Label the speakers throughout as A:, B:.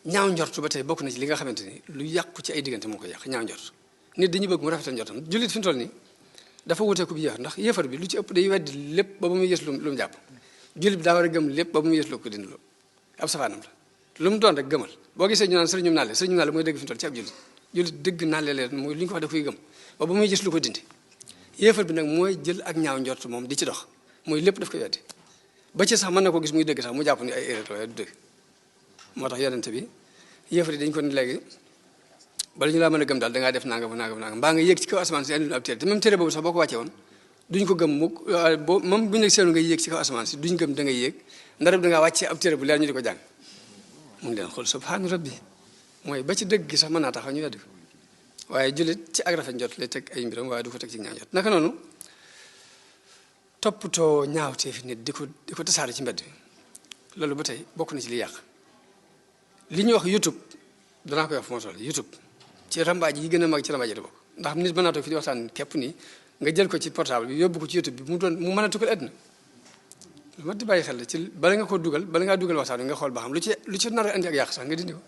A: ñaaw njortu ba tey bokk na ci li nga xamante ni lu yàqu ci ay diggante moo koy yàq ñaaw njort nit dañuy bëgg mu rafetal njortam jullit fi mu toll nii dafa wuteeku bi yéefar ndax yéefar bi lu ci ëpp day weddi lépp ba muy yës lu mu jàpp jullit bi daa war a gëm lépp ba muy yës lu ko dindi ab safaanam la lu mu doon rek gëmal boo gisee ñu naan sëriñum naale mooy dëgg fi mu toll ci ab jullit dëgg naale leen mooy lu ñu ko wax da koy gëm ba muy gis lu ko dindi yéefar bi nag mooy jël ak ñaaw njort moom di ci dox mooy lépp daf koy weddi ba ci sax mën na ko gis muy dëgg sax mu jàpp ni ay erreur la waaye du dëgg moo tax yonente bi yéefar yi dañ ko ni léegi bala ñu laa mën a gëm daal dangaa def nangam mbaa nga yéeg ci kaw asamaan si indi ab téere te même téere boobu sax boo ko wàccee woon duñ ko gëm mukk boo même bu ñu la seenu nga yéeg ci kaw asamaan si duñ gëm da ngay yéeg ndarab dangaa wàccee ab téere bu leer ñu di ko jàng mu ngi leen xool subhaana rabbi mooy ba ci dëgg gi sax mën naa taxaw ñu weddi ko waaye jullit ci ak rafet njot lay teg ay mbiram waaye du ko teg ci ñaaw njot naka noonu toppatoo ñaawtee fi nit di ko tasaare ci mbedd bi loolu ba tey bokk na ci li yàq li ñuy wax YouTube danaa koy wax fu ma toll YouTube ci rambaaj yi gën a mag ci rambaaj yi la bokk ndax nit mën naa toog fi di waxtaan képp nii nga jël ko ci portable bi yóbbu ko ci YouTube bi mu mën a tukkal àddina lu mat di bàyyi xel la ci bala ngaa dugal waxtaan bi nga xool ba xam lu ci nar a indi ak yàq sax nga dindi ko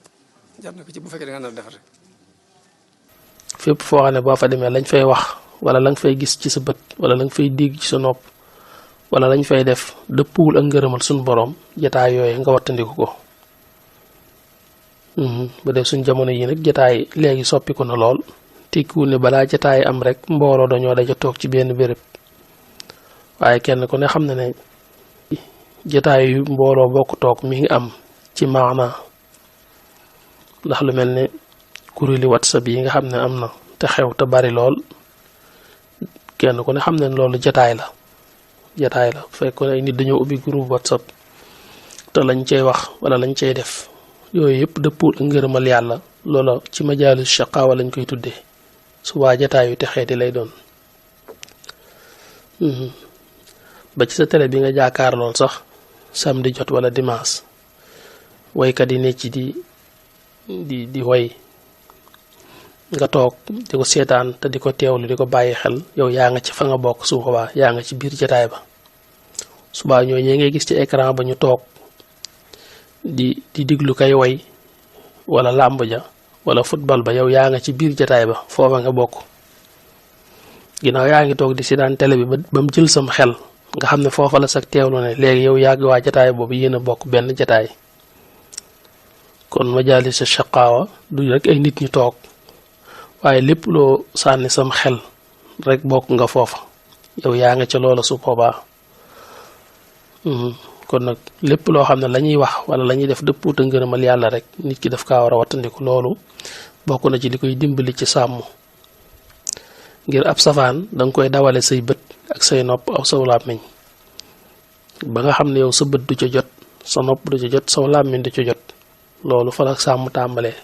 A: jar na ko ci bu fekkee da nga nar a defar rek
B: fépp foo xam ne boo fa demee lañ fay wax wala la nga fay gis ci sa bët wala la nga fay dégg ci sa nopp wala lañ fay def dëppuwul ak ngërëmal suñu borom jataay yooyu nga wattandiku ko ba def suñ jamono yi nag jataay léegi soppiku na lool tekkiwul ne balaa jataay am rek mbooloo dañoo daja toog ci benn béréb waaye kenn ku ne xam na ne jataay yu mbooloo bokk toog mi ngi am ci maana ndax lu mel ne kuréeli WhatsApp yi nga xam ne am na te xew te bari lool kenn ku ne xam ne loolu jataay la fekkoon ay nit dañoo ubbi groupe WhatsApp te lañ cay wax wala lañ cay def yooyu yëpp dëppul ak ngërëmal yàlla loola ci majaalis shaqaawa lañ koy tuddee su waa jataayu te xeeti lay doon ba ci sa télé bi nga jaakaar lool sax samedi jot wala dimanche waykat yi ne ci di way nga toog di ko seetaan te di ko teewlu di ko bàyyi xel yow yaa nga ci fa nga bokk su boobaa yaa nga ci biir jataay ba subaa ñoo ñee ngay gis ci écran ba ñu toog di diglu kay way wala làmb ja wala football ba yow yaa nga ci biir jataay ba foofa nga bokk ginnaaw yaa ngi toog di seetaan télé bi ba mu jël sam xel nga xam ne foofa la sax teewlu ne léegi yow yàgg waa jataay boobu yéen a bokk benn jataay kon majaalis shaqaawa du rek ay nit ñu toog waaye lépp loo sànni sam xel rek bokk nga foofa yow yaa nga ca loola su boobaa kon nag lépp loo xam ne la ñuy wax wala la ñuy def dëppuut a ngërëmal yàlla rek nit ki daf kaa war a wattandiku loolu bokk na ci li koy dimbali ci sàmm ngir ab safaan danga koy dawale say bët ak say nopp aw saw làmmiñ ba nga xam ne yow sa bët du ca jot sa nopp du ca jot saw làmmiñ du ca jot loolu fa la sàmm tàmbalee